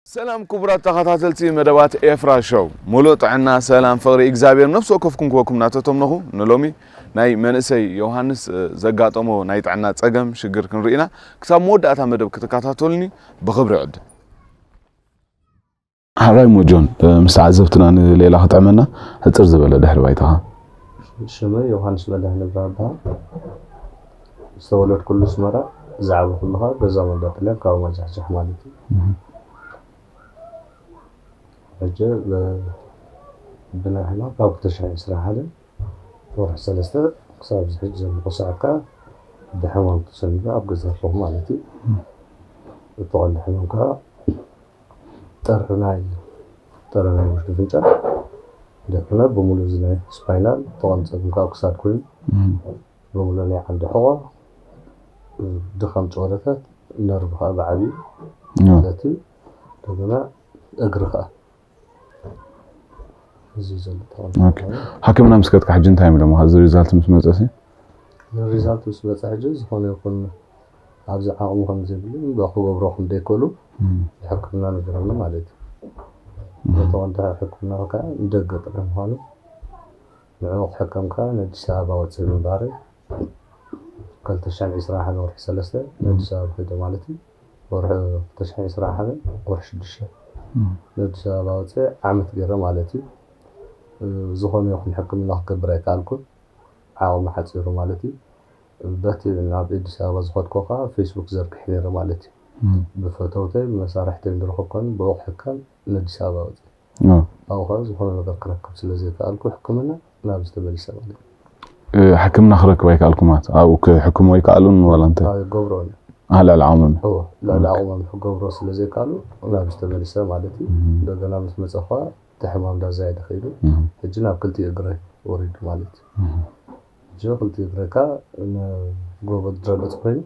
ሰላም ክቡራት ተኸታተልቲ መደባት ኤፍራ ሾው፣ ሙሉእ ጥዕና፣ ሰላም፣ ፍቕሪ እግዚኣብሔር ነፍሲ ወከፍኩም ክወኩም እናተተምነኹ፣ ንሎሚ ናይ መንእሰይ ዮሃንስ፣ እ፣ ዘጋጠሞ ናይ ጥዕና ጸገም፣ ሽግር ክንርኢ ኢና። ክሳብ መወዳእታ መደብ ክትከታተሉኒ ብኽብሪ ይዕድም። ሓራይ ሞጆን፣ እ፣ ምስ ተዓዘብትና ንሌላ ክጥዕመና፣ ሕጽር ዝበለ ድሕሪ ባይታኻ። ሽመይ ዮሃንስ መድሃን እብራ እበሃል። ዝተወለድኩሉ ኣስመራ፣ ዝዓበኹሉ ኸኣ ገዛ መንዳ ጥልያን፣ ካብ ማጃሕጃሕ ማለት እዩ። እህ። ሕጂ ብ-፣ ብናይ ሕማም ካብ ክልተ ሽሕን ዕስራን ሓደን ወርሒ ሰለስተ ክሳብ እዚ ሕጂ ዘለኹ ሰዓት ከኣ ብሕማም ተሰኒፈ ኣብ ገዛ ኣለኹ ማለት እዩ። እም። እቲ ቀንዲ ሕማም ከኣ ጥሪ ናይ፣ ጥሪ ናይ ውሽጢ ኣፍንጫ ደፊነ ብምሉእ እዚ ናይ ስፓይናል ተቐንጸ፣ ግን ከኣ ክሳድ ኮይኑ እም። ብምሉእ ናይ ዓንዲ ሕቖ ድኻም ጨወደታት ነርቭ ከኣ ብዓብዩ እም። ማለት እዩ። እንደገና እግሪ ከኣ እዚ ዘሎ ተቐንጸ ኦኬ። ማለት እዩ። ሓኪምና ምስ ከድካ ሕጂ እንታይ እዮም ኢሎምኻ? እዚ ሪዛልት ምስ መጸሲ? ሪዛልት ምስ መጸ ሕጂ ዝኾነ ይኹን ኣብዚ ዓቕሚ ከም ዘይብሉ፣ እምበር ክገብሮ ከም ዘይክእሉ እም። ሕክምና ነጊሮምኒ ማለት እዩ። እም። እቶም እንተ ሕክምና ከኣ ንደገ ጥራሕ ምዃኑ፣ ንዕኡ ክሕከም ከኣ ንኣዲስ ኣበባ ወጺኡ ምንባረይ፣ ክልተ ሽሕን ዕስራን ሓደ ወርሒ ሰለስተ ንኣዲስ ኣበባ ከይደ ማለት እዩ። ወርሒ ክልተ ሽሕን ዕስራን ሓደ ወርሒ ሽዱሽተ እም። ንኣዲስ ኣበባ ወጺአ ዓመት ገይረ ማለት እዩ። ዝኾነ ይኹን ሕክምና ክገብር ኣይከኣልኩን። ዓቕሚ ሓጺሩ ማለት እዩ። በቲ ናብ ኣዲስ ኣበባ ዝኸድኩ ከኣ ፌስቡክ ዘርጊሐ ነይረ ማለት እዩ። እም። ብፈተውተይ ብመሳርሕተይ ዝረኸብኩን ብኡ ክሕከም ንኣዲስ ኣበባ ወጺአ። ኦ። ኣብኡ ከኣ ዝኾነ ነገር ክረክብ ስለ ዘይከኣልኩ ሕክምና ናብዚ ተመሊሰ ማለት እዩ። እ፣ ሕክምና ክረክብ ኣይከኣልኩ ማለት ኣብኡ ክሕክሙ ኣይከኣሉን ዋላ እንታይ? ኣይ፣ ገብሮ እዩ። ኣ፣ ልዕሊ ዓቕሞም እዩ። እወ፣ ልዕሊ ኦኬ። ዓቕሞም ክገብሮ ስለ ዘይከኣሉ ናብዚ ተመሊሰ ማለት እዩ። እም። እንደገና ምስ መጸ ከኣ እቲ ሕማም እንዳዛየደ ከይዱ፣ እም። ሕጂ ናብ ክልቲኡ እግረይ ወሪዱ ማለት እዩ። እም። ሕጂ ክልቲኡ እግረይ ከኣ ንጎቦ ዝረገጽ ኮይኑ፣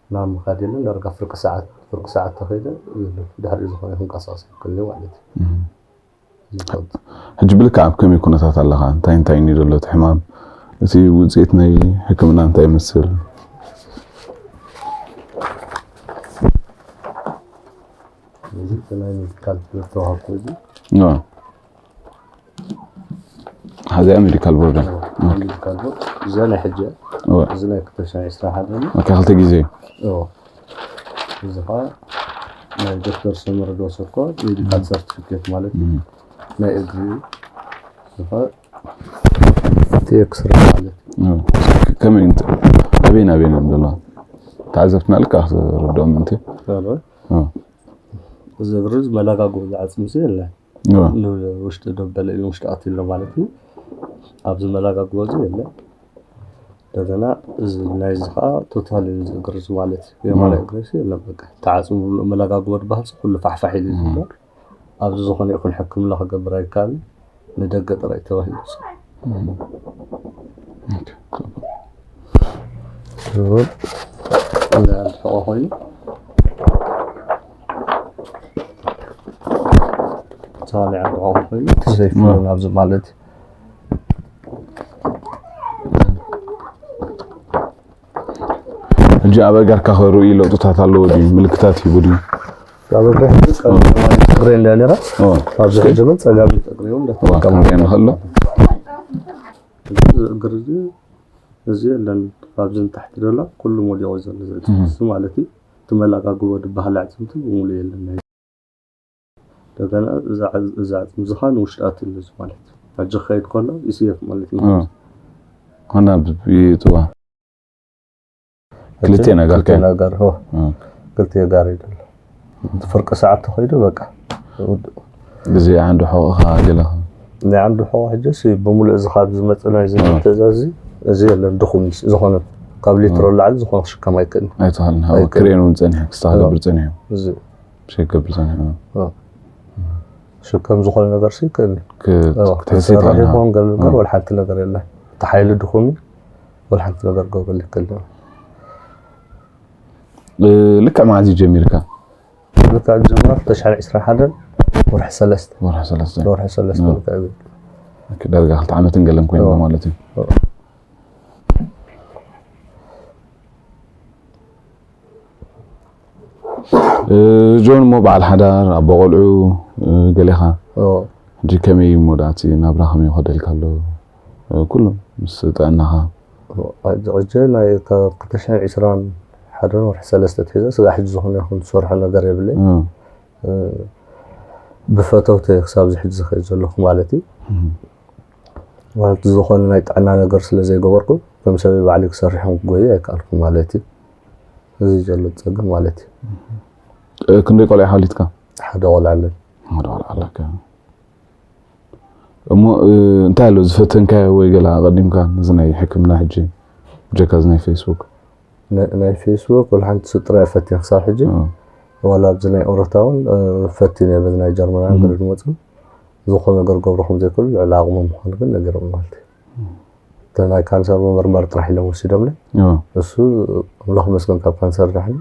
ናብ ምኻድ የለን። ዳርጋ ፍርቂ ሰዓት፣ ፍርቂ ሰዓት ተኸይደ የለን። ድሕሪኡ ዝኾነ ክንቀሳቐስ ኣይክእልን ማለት እዩ። እም። ይኸውድ። ሕጂ ብልክዕ ኣብ ከመይ ኩነታት ኣለኻ? እንታይ እንታይ እዩ ዘሎ እቲ ሕማም? እቲ ውጽኢት ናይ ሕክምና እንታይ ይመስል? እዚ እቲ ናይ ሜዲካል ተዋሃብኩ እዚ። ኖ። ሀዚያ ሜዲካል ቦርድ እያ። ሜዲካል ቦርድ። እዚኣ ናይ ሕጂ እያ። እወ። እዚ ናይ ክልተ ሽሕን ዕስራን ሓደን እዩ። ኦኬ፣ ክልተ ግዜ። እወ። እዚ ኸዓ ናይ ዶክተር ሰመረ ዝወሰድኮ ሜዲካል ሰርቲፊኬት ማለት እዩ። እም። ናይ እግሪ እዩ። እዚ ኸዓ እቲ ኤክስሬ ማለት እዩ። እወ። ከመይ እንት-፣ ኣበይን ኣበይን እዮም ዘለዋ? ተዓዘብትና ልክዕ ክርድኦም ምእንቲ። እወ። እወ። እዚ እግሪ እዚ መላጋጎ ዝዓጽም እዚ የለን። እወ። ንውሽጢ ደበለ እዩ፣ ውሽጢ ኣትዩ ኣሎ ማለት እዩ። ኣብዚ መላጋጎ እዚ የለን። እንደገና እዚ ናይዚ ከዓ ቶታል እዩ እዚ እግሪ እዚ ማለት እዩ። የማናይ እወ። እግሪ እዚ የለን በቃ። ተዓጽሙ መላጋጎ ዝበሃል ኩሉ ፋሕፋሕ ኢሉ እዩ እም። ዘሎ። ኣብዚ ዝኾነ ይኹን ሕክምና ክገብር ኣይከኣልን። ንደገ ጥራይ ተባሂሉ። እም። ኦኬ። ናይ ዓንዲ ሕቖ ኮይኑ፣ እታ ናይ ዓንዲ ሕቖ ኮይኑ ተሰይፉ እም። ናብዚ ማለት እዩ። ሕጂ ኣብ ኣእጋርካ ከርኢ ለውጥታት ኣለዎ ድዩ? ምልክታት ሂቡ ድዩ? ኣብ እግሪ ሕጂ ጸጋም ጸጉሪ እንዳ ነራ፣ ኦ። ኣብዚ ሕጂ ግን ጸጋም ጸጉሪ እውን ዋ፣ እንዳተጠቀምኩ። ክንሪኦ ንኽእል ዶ? እዚ እግሪ እዚ፣ እዚ የለን። ኣብዚ ንታሕቲ ዘሎ ኩሉ ወዲቑ ዘሎ እዚ እም። እዚ ማለት እዩ። እቲ መላጋግቦ ዝበሃል ኣዕጽምቲ ብምሉእ የለን። እንደገና እዚ ዓ-፣ እዚ ዓጽሚ እዚ ኸኣ ንውሽጢ ኣትዩ ኣሎ እዚ ማለት እዩ። ሕጂ ክኸይድ ከሎ ይስየፍ ማለት እዩ። ኦ። ኾና ብ-፣ ይጥዋ። ክልተ ነገር ክልተ ከ? ነገር፣ ሆ። ኦ። ክልተ ጋር ይደሎ። እቲ ፍርቂ ሰዓት ተኸይዱ በቃ። ግዜ ዓንዲ ሕቖኻ ገለ ኸ? ናይ ዓንዲ ሕቖ ሕጂ ሲ ብምሉእ እዚ ካብ ዝመጽእ ናይዚ ኦ። ትእዛዝ እዚ፣ እዚ የለን ድኹም ዝኾነ ካብ ሊትሮ ኦ። ላዕሊ ዝኾነ ክሽከም ኣይክእልን። ኣይትኽእልን። ሃው ኣይክእልን። ክርእየን እውን ጸኒሐ፣ ክስታ ኦ። ክገብር ጸኒሐ። እዚ ብሸይ ክገብር ጸኒሐ። ኦ። ሽከም ዝኾነ ነገር ሲ ይክእል። ክ-፣ ኦ። ክትሕስ ክትሰርሕ ይትኽእል። ይኹን ገለ ነገር ኦ። ወላ ሓንቲ ነገር የለን። እቲ ሓይሊ ድኹም እዩ። ወላ ሓንቲ ነገር ክገብረሉ ይክእል። እ፣ ልክዕ መዓዝ እዩ ጀሚርካ? ልክዕ ጀመር ተሽዓን ዕስራን ሓደን ወርሒ ሰለስተ። ወርሒ ሰለስተ። ወርሒ ሰለስተ እ። ልክዕ እዩ። ኦኬ፣ ዳርጋ ክልተ ዓመትን ገለን ኮይኑ እ። ማለት እዩ። እ። እ፣ ጆን እሞ በዓል ሓዳር፣ ኣቦ ቆልዑ፣ እ፣ ገሌኻ። ኦ። ሕጂ ከመይ እዩ መወዳእቲ ናብራ ከመይ ይኸደልካ ኣሎ? እ፣ ኩሉ ምስ ጥዕናኻ። ኦ፣ ሕጂ፣ ሕጂ ናይ ካብ ክልተ ሽሕን ዕስራን ሓደን ወርሒ ሰለስተ ትሒዘ ስጋዕ ሕጂ ዝኾነ ይኹን ዝሰርሖ ነገር የብለይ። እ። እ፣ ብፈተውተ ክሳብ እዚ ሕጂ ዝኸይድ ዘለኹ ማለት እዩ። እም። ማለት ዝኾነ ናይ ጥዕና ነገር ስለ ዘይገበርኩ ከም ሰበይ ባዕለይ ክሰርሕን ክጎይ ኣይከኣልኩ ማለት እዩ። እዚ ዘሎ ጸገም ማለት እዩ። እ፣ ክንደይ ቆልዓ ሓሊትካ? ሓደ ቆልዓ ኣለኒ። ሓደ ቆልዓ ኣለካ። እሞ፣ እ፣ እንታይ ኣሎ ዝፈተንካዮ ወይ ገለ ኣቐዲምካ ነዚ ናይ ሕክምና ሕጂ ብጀካ እዚ ናይ ፌስቡክ? ነ-፣ ናይ ፌስቡክ ወላ ሓንቲ ሱ ጥራይ ፈትየ ክሳብ ሕጂ። እ። ዋላ ኣብዚ ናይ ኦሮታ እውን፣ እ፣ ፈትየ ነየ በዚ ናይ ጀርመን እም። ገለ ዝመጹ። ዝኾነ ነገር ገብሮ ከም ዘይክእል ልዕሊ ዓቕሞም ምዃኑ ግን ነጊሮም ማለት እዩ። እም። እቲ ናይ ካንሰር መመርመሪ ጥራሕ ኢሎም ወሲዶምለይ። እ። እሱ ኣምላኽ ይመስገን ካብ ካንሰር ዳሕኒ።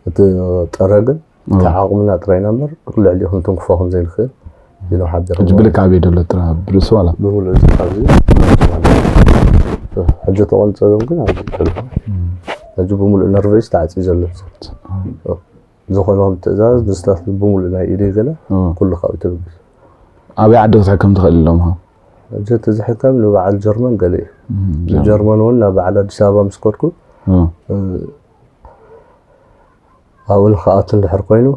እቲ ጥረ ግን እቲ እ። ዓቕምና ጥራይ ኢና እምበር ልዕሊኡ ክንትንክፎ ከም ዘይንኽእል ኢሎም ሓቢሮም። ሕጂ ብልክዕ ኣበይ ደሎ ጥረ ኣብ ርእሲ ዋላ? ብምሉእ እዚ ኣብዚ ሕጂ ተቆንጸሎም ግን ኣብዚ ዘሎ። እም። ሕጂ ብምሉእ ነርቨይ ተዓጽዩ ዘሎ። እም። ዝኾነ ከም ትእዛዝ ንስታት ብምሉእ ናይ ኢደይ ገለ እ። ኩሉ ካብኡ ተበግስ። ኣበይ ዓዲ ክትሕከም ትኽእል ኢሎምኻ? ሕጂ እቲ ዝሕከም ንበዓል ጀርመን ገለ እዩ። እም፣ ጀርመን። ንጀርመን እውን ናብ በዓል ኣዲስ ኣበባ ምስ ከድኩ፣ እ። እ፣ ኣብኡ ንክኣቱ እንድሕር ኮይኑ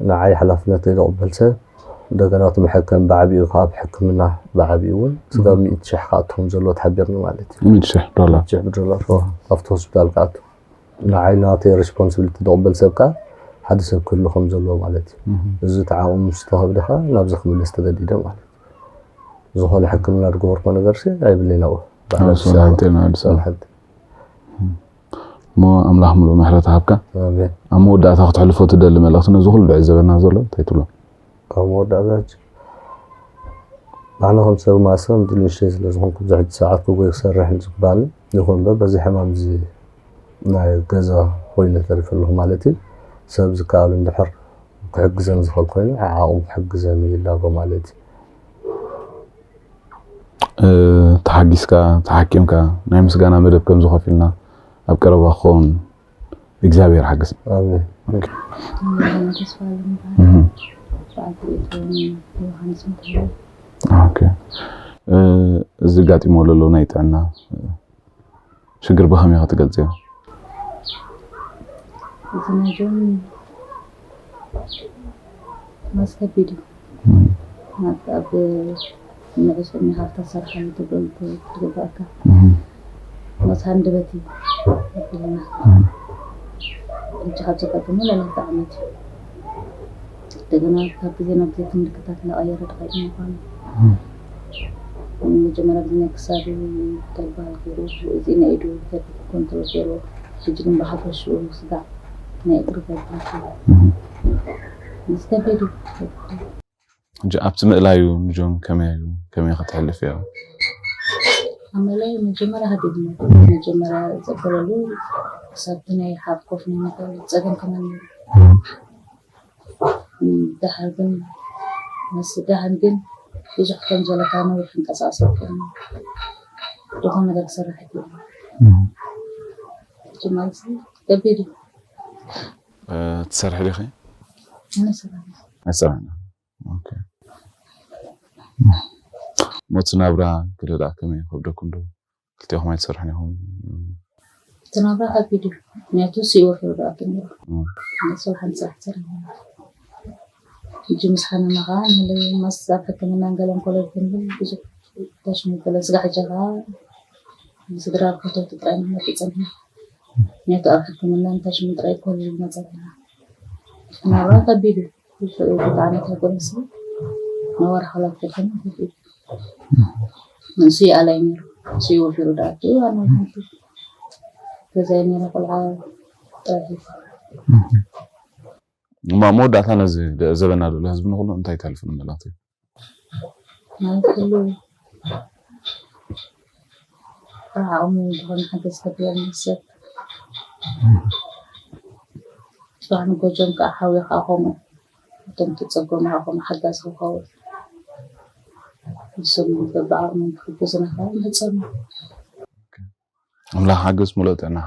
ንዓይ ሓላፍነተይ ዝቕበል ሰብ፣ እንደገና እቲ መሐከሚ ብዓቢኡ ካብ ሕክምና ብዓቢኡ እውን ስጋብ እም። ሚእቲ ሽሕ ክኣቱ ከም ዘለዎ ተሓቢርኒ ማለት እዩ። ሚእቲ ሽሕ ዶላር። ሚእቲ ሽሕ ብዶላር፣ ኦ። ኣብቲ ሆስፒታል ክኣቱ። ንዓይ ናተይ ሪስፖንሲቢሊቲ ዝቕበል ሰብ ከኣ ሓደ ሰብ ክህሉ ከም ዘለዎ ማለት እዩ። እህ። እዚ ተዓቕሙ ምስ ተኸብደ ከኣ ናብዚ ክምለስ ተገዲደ ማለት እዩ። ዝኾነ ሕክምና ዝገበርኮ ነገርሲ ኣይብለይን ኣብኡ። በዓል ኣዎ፣ ኣዲስ ኣበባ። ሰላም ጤና ኣዲስ ኣበባ። ሰላም። እህ። እሞ ኣምላኽ ምሉእ ምሕረት ይሃብካ። ኣሜን። ኣብ መወዳእታ ክተሕልፎ ትደሊ መልእኽቲ ነዚ ኩሉ ዝዕዘበና ዘሎ እንታይ ትብሎ? ኣብ መወዳእታ ሕጂ ኣነ ከም ሰብ ማሰብ ንእሽተይ ስለ ዝኾንኩ፣ ብዙሕ ሰዓት ክጎይ ክሰርሕ ዝግባኒ። ይኹን እምበር፣ በዚ ሕማም እዚ ናይ ገዛ ኮይነ ተሪፈ ኣለኹ ማለት እዩ። ሰብ ዝከኣሉ እንድሕር ክሕግዘኒ ዝኽእል ኮይኑ፣ ዓቕሙ ክሕግዘኒ ይላቦ ማለት እዩ። እ፣ ተሓጊዝካ፣ ተሓኪምካ፣ ናይ ምስጋና መደብ ከም ዝኸፍልና ኣብ ቀረባ ክኸውን እግዚኣብሔር ሓግዝ። ኣሜን። ኦኬ። ኣሜን። ተስፋ ኣለኒ። እህ። በዓል ቤት ዮሃንስ ምትሃር። ኦኬ። እ፣ እዚ ጋጢሞ ዘሎ ናይ ጥዕና ሽግር ብኸመይ ኢኻ ትገልጽዮ? እዚ ናይ ጆን ማስ ከቢድ እዩ። እም። ማለት ኣብ ንዑስ ዕድሜኻ ክትሰርሓሉ ትብል ትግባእካ። እም። ማለት ሃንደበት እዩ ኣቢሉና። እም። ሕጂ ካብ ዘጋጠመ ልዕሊ ክልተ ዓመት እዩ። እንደገና ካብ ግዜ ናብ ግዜ እቲ ምልክታት እናቐየረ ዝኸይድ ምዃኑ። እም። መጀመርያ ግዜ ናይ ክሳዱ ተባል ገይሩ፣ እዚ ናይ ኢዱ ኮንትሮል ገይሩ፣ ሕጂ ግን ብሓፈሽኡ ስጋዕ ናይ እግሪ ተባል ገይሩ። እም። ምስ ከቢድ እዩ። ሕጂ ኣብቲ ምእላዩ ንጆን ከመይ እዩ? ከመይ ከተሕልፍዮ? ኣብ ምእላዩ መጀመርያ ሃዲድና። መጀመርያ ዘበለሉ ክሳብ እቲ ናይ ሓፍ ኮፍ ናይ ምባል ጸገም ከማን ነይሩ። ደሓር ግን ምስ ደሓን ግን ብዙሕ ከም ዘለካ ነዊሕ ክንቀሳቐስ ኣይክእልን። ዝኾነ ነገር ክሰርሕ ኣይክእልን። ሕጂ ማለት ከቢድ እዩ። እ፣ ትሰርሒ ዲኺ? ኣነ እሰርሕ። ኣይትሰርሕን? ኦኬ። ሞት ናብራ ክልል ከመይ ይኸብደኩም ዶ? ክልቴኹም ኣይትሰርሑን ኢኹም? እቲ ናብራ ከቢድ እዩ። ምክንያቱ ሲኦል ይወርድ ኣትም ነይሩ። እም። ናይ ስራሕ ስራሕ ትሰርሕ ነይሩ። ሕጂ ምስ ሓመመ ኸዓ ንለ-፣ መስ ኣብ ሕክምና ገለን ኮለል ክንብል ብዙሕ ተሽሙ ገለን ስጋዕ ሕጂ ኸዓ ብስድራ ብፈተውቲ ጥራይ ንመርጽ ጸኒሕና። ምክንያቱ ኣብ ሕክምና እንታይ ሽሙ ጥራይ ኮለል መጸና። ናብራ ከቢድ እዩ። ብጣዕሚ ተጎንሲ ንወርሒ ክልተ ከነ ንሱ ይኣላይ ነይሩ። ንሱ ይወፊሩ ደኣ ኣትዩ ኣነ ሓንቲ ገዛይ ነይረ ቆልዓ ጥራሕ እዩ። እማ መወዳእታ ነዚ ዘበና ዘሎ ህዝቢ ንኹሉ እንታይ ተሕልፍሉ መልእኽቲ? ማለት ኩሉ ዓቕሙ ዝኾነ ሓገዝ ክገብረልና ሰብ። ጽባሕ ንጎጆም ከዓ ሓውዮ ከዓ ከምኡ። እቶም ትጸገሙ ከዓ ከምኡ ሓጋዚ ክኸውን። ንሶም በብዓቕሞም ክሕግዙና ከዓ ንሕጸኑ። ኣምላኽ ሓግዝ፣ ሙሉእ ጥዕና።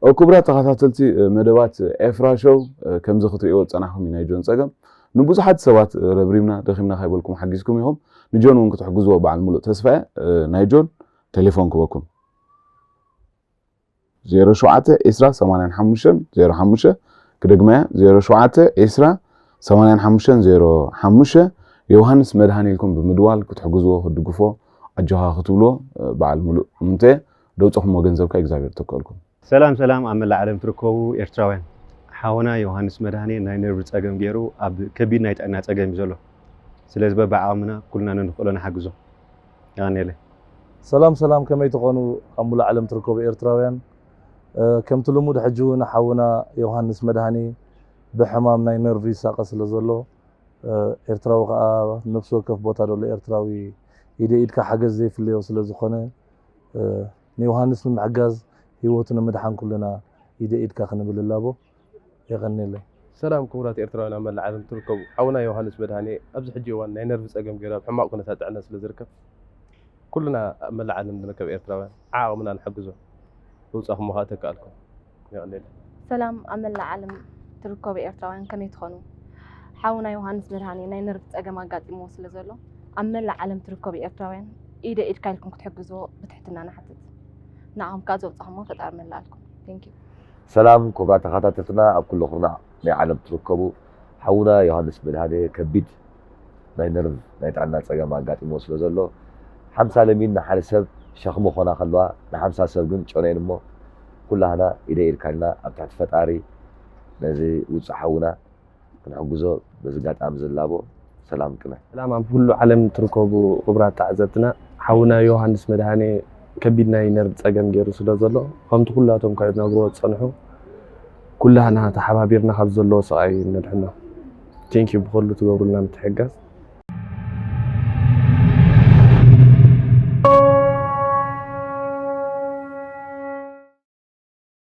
ክቡራት ተኸታተልቲ መደባት ኤፍራ ሾው፣ ከምዚ ክትርእይዎ ዝጸናሕኩም እዩ ናይ ጆን ጸገም። ንብዙሓት ሰባት ረብሪብና ደኺምና ካይበልኩም ሓጊዝኩም ኢኹም። ንጆን እውን ክትሕግዝዎ በዓል ሙሉእ ተስፋ እየ። ናይ ጆን ቴሌፎን ክበኩም። ዜሮ ሸውዓተ ዕስራ ሰማንያን ሓሙሽተን ዜሮ ሓሙሽተ፣ ክደግመያ፣ ዜሮ ሸውዓተ ዕስራ ሰማንያን ሓሙሽተን ዜሮ ሓሙሽተ። ዮሃንስ መድሃኔ ኢልኩም ብምድዋል ክትሕግዝዎ፣ ክትድግፎ፣ ኣጆኻ ክትብልዎ በዓል ሙሉእ እምንቶ እየ። ደውፀኹምዎ ገንዘብካ እግዚኣብሔር ተከልኩም። ሰላም ሰላም፣ ኣብ መላእ ዓለም ትርከቡ ኤርትራውያን፣ ሓውና ዮሃንስ መድሃኔ ናይ ነርቭ ጸገም ገይሩ ኣብ ከቢድ ናይ ጥዕና ጸገም እዩ ዘሎ። ስለዚ በብዓቕምና ኩልና ንንኽእሎ ንሓግዞ። የቐንየለይ። ሰላም ሰላም፣ ከመይ ትኾኑ ኣብ ሙሉእ ዓለም ትርከቡ ኤርትራውያን? እ፣ ከምቲ ልሙድ ሕጂ እውን ሓውና ዮሃንስ መድሃኔ ብሕማም ናይ ነርቭ ይሳቐ ስለ ዘሎ፣ እ፣ ኤርትራዊ ከኣ ነፍሲ ወከፍ ቦታ ዘሎ ኤርትራዊ ኢደ ኢድካ ሓገዝ ዘይፍለዮ ስለ ዝኾነ፣ እ፣ ንዮሃንስ ንምሕጋዝ ህይወቱ ንምድሓን ኩልና ኢደ ኢድካ ክንብል እላቦ። የቐንየለይ። ሰላም ክቡራት ኤርትራውያን ኣብ መላእ ዓለም ትርከቡ፣ ሓውና ዮሃንስ መድሃኔ ኣብዚ ሕጂ እዋን ናይ ነርቭ ጸገም ገይሩ ኣብ ሕማቕ ኩነታት ጥዕና ስለ ዝርከብ፣ ኩልና ኣብ መላእ ዓለም ንርከብ ኤርትራውያን ዓቕምና ንሓግዞ። ምውጻኹም ምዃ ተከኣልኩም። የቐንየለይ። ሰላም ኣብ መላእ ዓለም ትርከቡ ኤርትራውያን ከመይ ትኾኑ? ሓውና ዮሃንስ መድሃኔ ናይ ነርቭ ጸገም ኣጋጢምዎ ስለ ዘሎ፣ ኣብ መላእ ዓለም ትርከቡ ኤርትራውያን ኢደ ኢድካ ኢልኩም ክትሕግዝዎ ብትሕትና ንሓትት። ንዓኹም ከኣ ዘውጻኹምዎ ፈጣሪ መልኣልኩም። Thank you። ሰላም ክቡራት ተኸታተልትና ኣብ ኩሉ ኩርናዕ ናይ ዓለም ትርከቡ፣ ሓውና ዮሃንስ መድሃኔ ከቢድ ናይ ነርቭ ናይ ጥዕና ጸገም ኣጋጢምዎ ስለ ዘሎ፣ ሓምሳ ለሚን ንሓደ ሰብ ሸኽሚ ኾና ከለዋ፣ ንሓምሳ ሰብ ግን ጨነየን እሞ፣ ኩላህና ኢደ ኢድካ ኢልና ኣብ ትሕቲ ፈጣሪ ነዚ ውጹዕ ሓውና ክንሕግዞ በዚ ኣጋጣሚ ዝላቦ ሰላም ቅነ። ሰላም ኣብ ኩሉ ዓለም ትርከቡ ክቡራት ተዓዘብትና፣ ሓውና ዮሃንስ መድሃኔ ከቢድ ናይ ነርቭ ጸገም ገይሩ ስለ ዘሎ፣ ከምቲ ኩላቶም ካብ ዝነግርዎ ዝጸንሑ፣ ኩላህና ተሓባቢርና ካብ ዘለዎ ስቓይ ነድሕኖ። Thank you ብኹሉ ትገብሩልና ምትሕግጋዝ።